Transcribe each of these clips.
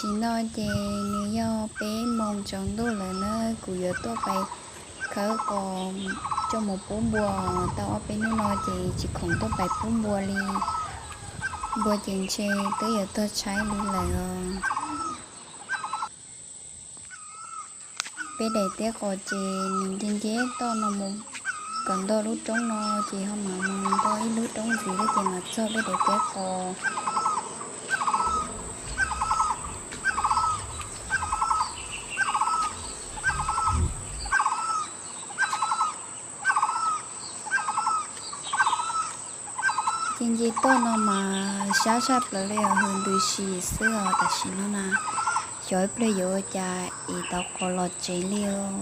Tam sim no ces nws yog peb moos tsaus ntuj lawm na, kuv yuav tuaj pais khawb qos coj mus pub npua. Tau ob peb hnub no ces tsis khoom tuaj pais pub npua li. Npua ces ntshe twb yuav tuag tshaib li lawm os. Peb daim teb qos ces nws nce nce toj no mus kom nto lub roob no, ces ho mam mus nto ib lub roob ntxiv thiab ces mam txog peb daim teb qos. Ces nce toj no mas sab tshaj plaws li os, hws ntws si xwb os. Tam sim no na, xyov ib pliag yuav ua cas es tau qos los tsev li os.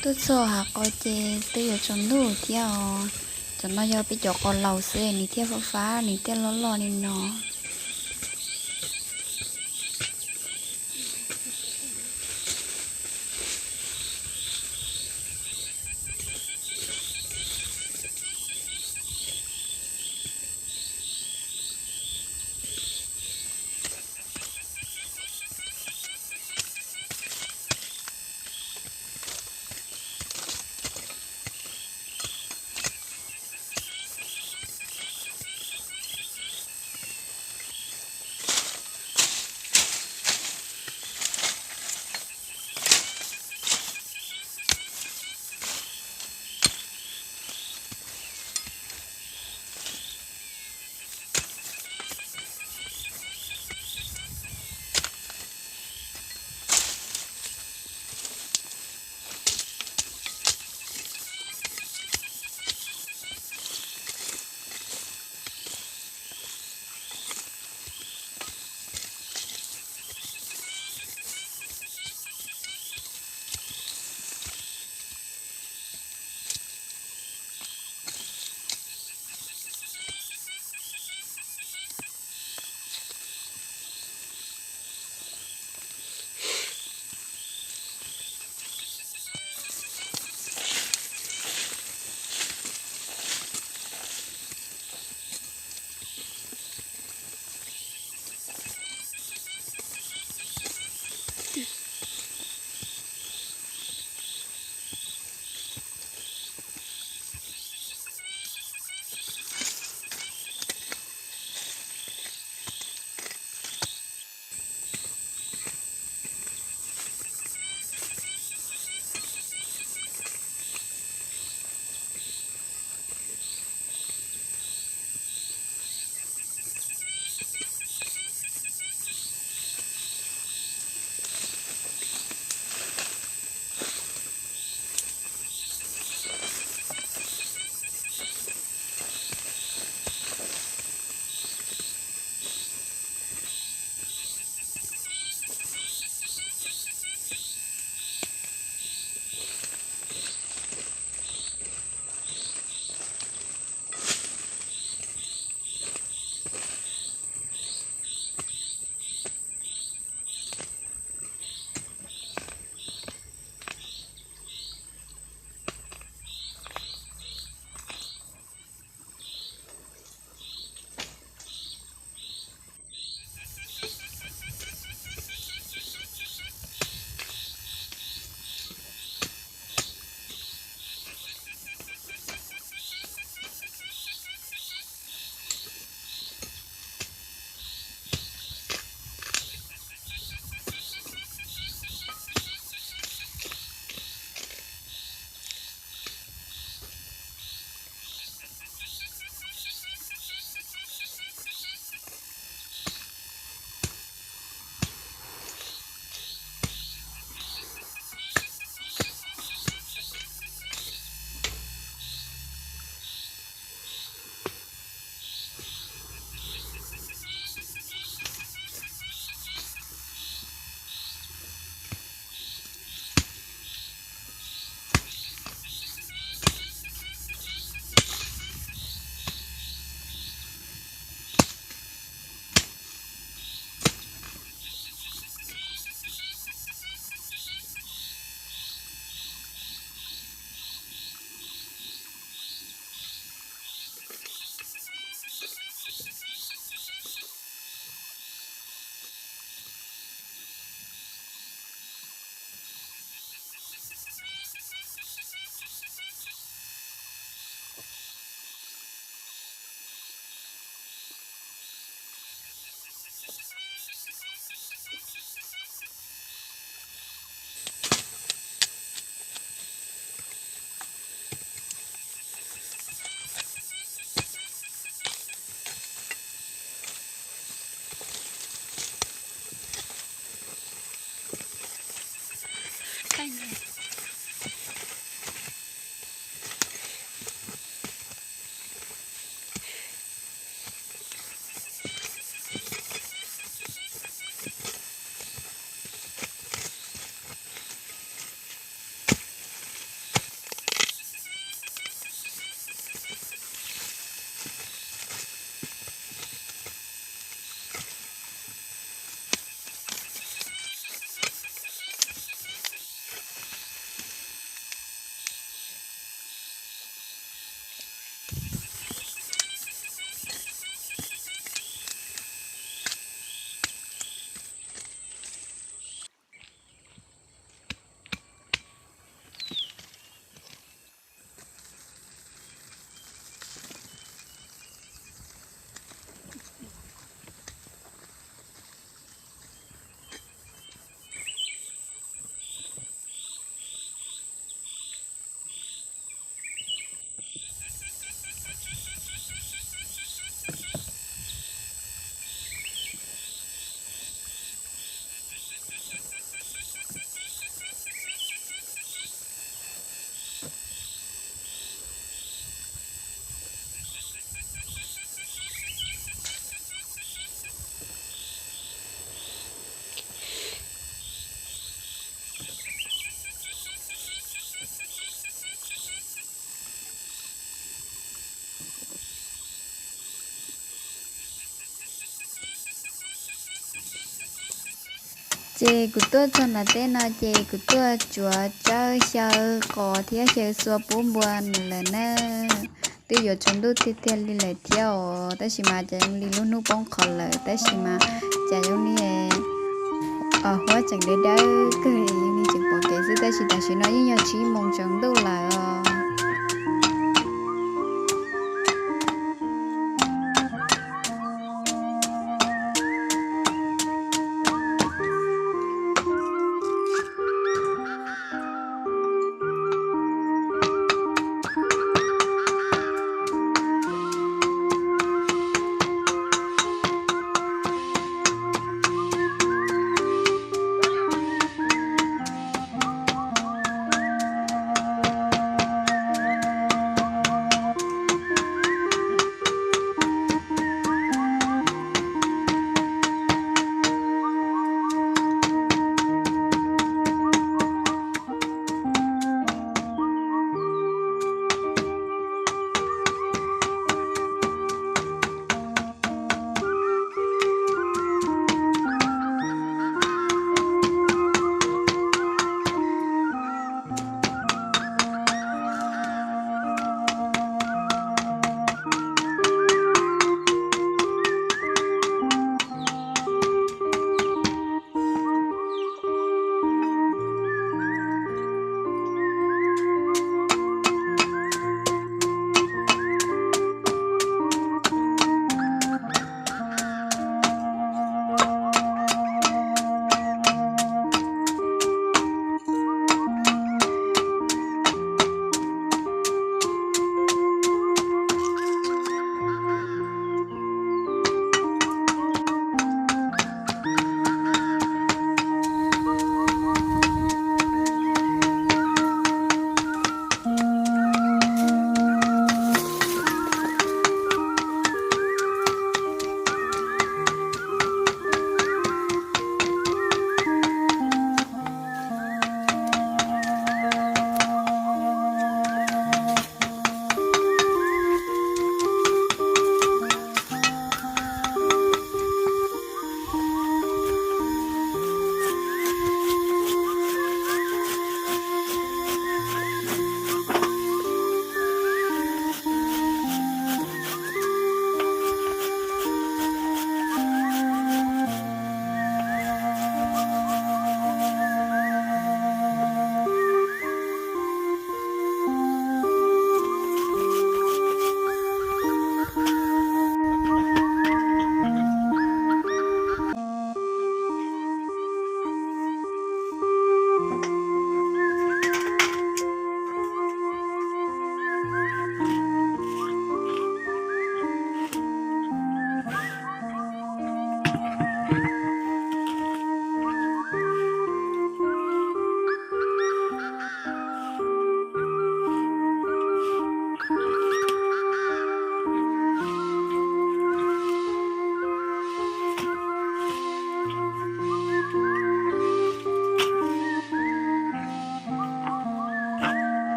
Tuaj txog hav qos ces twb yuav tsaus ntuj thiab os. Cov no yog peb cov qos laus xwb nws thiaj fab fab, nws thiaj loj loj li no. Ces kuv tuaj txog nram teb no ces kuv tuaj tsuav tsawb xyaw qos thiab xyaw xua pub npua lawm na. Twb yuav tsaus ntuj tiag tiag li lawm thiab os, tab sis mas cas li lub hnub poob qho lawm, tab sis mas cas zoo li huab tseem dawb dawb kawg li, tseem pom kev xwb, tab sis tam sim no yeej yog tsib moos tsaus ntuj lawm os.